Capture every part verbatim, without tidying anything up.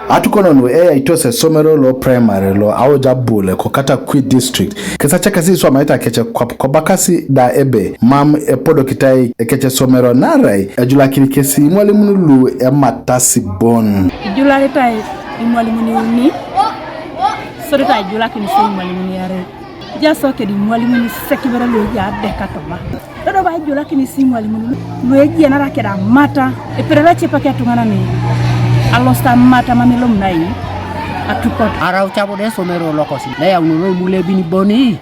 Atukono nu eyaitos esomero lo primary lo Aujabul ko Katakwi district, kesi acakasi iswamaita kec kwap, kobakasi da ebe mam epodokitai ekec esomero naarai ejulakini kesi imwalimun lu ematasi bon. Ijularitai imwalimun uni, sodi ta ijulakini sio imwalimun iarei. Ijaso kedi imwalimun sek ibere lu eji adeka toma. Dodo ba ijulakini sio imwalimun lu eji enara keda mata, eperera cepak etuŋanan alosit amata mam elom nai atukot. Arau cabo da esomero lokosi, neyaunoro imulebin boni,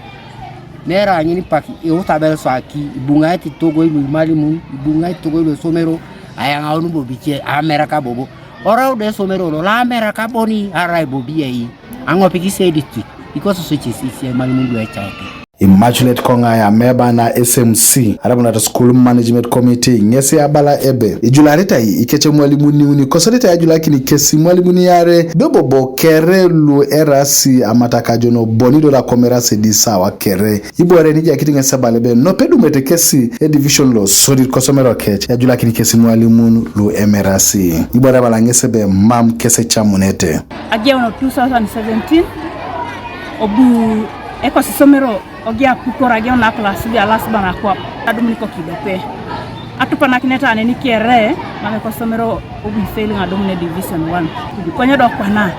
nera ŋin pak iutabel swaki, ibuŋaet itogoi lu imwalimun, ibuŋaet itogoi lu esomero, ayaŋaun bobo ice, ameraka bobo. Orau da esomero lo, lo ameraka boni, arai bobo iai, aŋopikis edistrict, ikososo ice sisi imwalimun lu ecaete. Immaculate Koŋai ameba na S M C, arabunata School Management Committee, ŋesi abala ebe, ijularitai ikec imwalimun uni, kosodete ajulakini kesi imwalimun iarei, do bobo kere lu erasi amata kajono boni do da komerasi di sawa kere. Ibore ni ijakit ŋes ebala ebe, nope edumete kesi edivision lo sodit kosomero kec, ejulakini kesi imwalimun lu emerasi. Ibore ebala ŋes ebe mam kes ecamunete. Ageun two thousand seventeen, obu ekos isomero ogia apukor ageun na class bi alas ba nakwap, adumuni kokidope. Atupanakinete aneni kere, mam ekosomero obu ifailing adumun ne division one. Konye do kwana,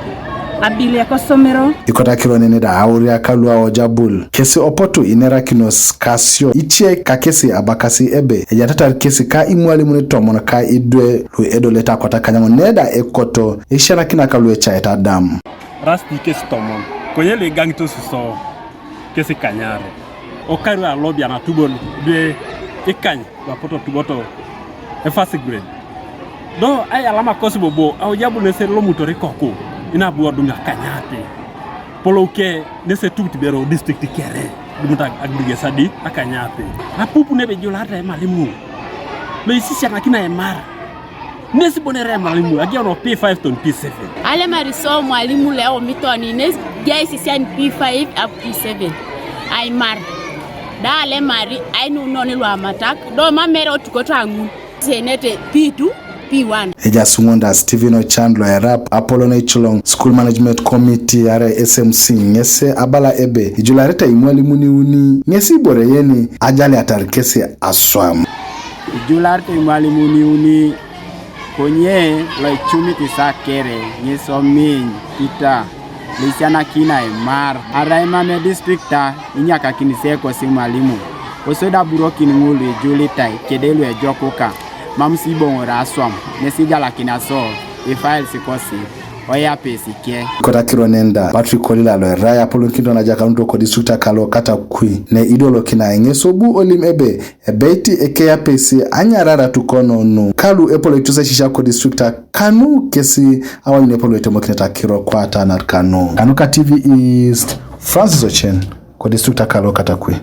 abili ekosomero. Ikotakiro nene da auriak lu Aujabul, kesi opotu inerakinos kasio ice ka kesi abakasi ebe, ejatatar kesi ka imwalimun tomon ka idwe lu edolete akwata kanyaŋon neda ekoto, eisianakinak lu ecaete adam. Rasti kesi tomon, konye lu igaŋitos so kesi kanyare, okaru alobian atubon idwe ikany. Lu apotu otuboto e first grade. Do ayalama kosi bobo Aujabul nese lomutor ikoku, inabu odum akanyate. Polouke nese tubit bero district kere, dumut ag-, agrigesadi akanyate. Apupu nebe ijulata emalimu. Lo isisianakina emar. Nesi bonere emalimu, agia no P five ton P seven. Alemari so mwalimu leo mitoni, nesi jai sisian P five up P seven. Aimar. Da alemari, ainunoni lu amatak, do mamere otukoto aŋun. Senete P two, P one. Ejaas ŋun da Stephen Ochan lo erap Apollo Neichulong School Management Committee arai S M C ŋes abala ebe ijularete imwalimun uni ŋes ibore yeni ajaliatar kesi aswam. Ijularete imwalimun uni konye lo icumit Isaac kere ŋes ominy Peter. Luisianakina aimar, arai mam edistrikta inyakakinis ekosi mwalimu, kosodi aburokin ŋul ijulitai kede lu ejokuka, mam si iboŋor aswam, ŋes ijalakin aso, ifails kosi, oyapesi ke. Kotakiro nenda, Patrick Kolila lo erai apolonikinto najakanut kodistrikta kalo Katakwi, ne idolokinai ŋes obu olim ebe, ebeit ekeyapesi anyarara tukono nu, kalu epoloitos esisia kodistrikta kanu kesi awanyun epolo etemokineta akiro kwata nat kanu. Kanuka T V East, Francis Ochen, kodistrikta kalo Katakwi.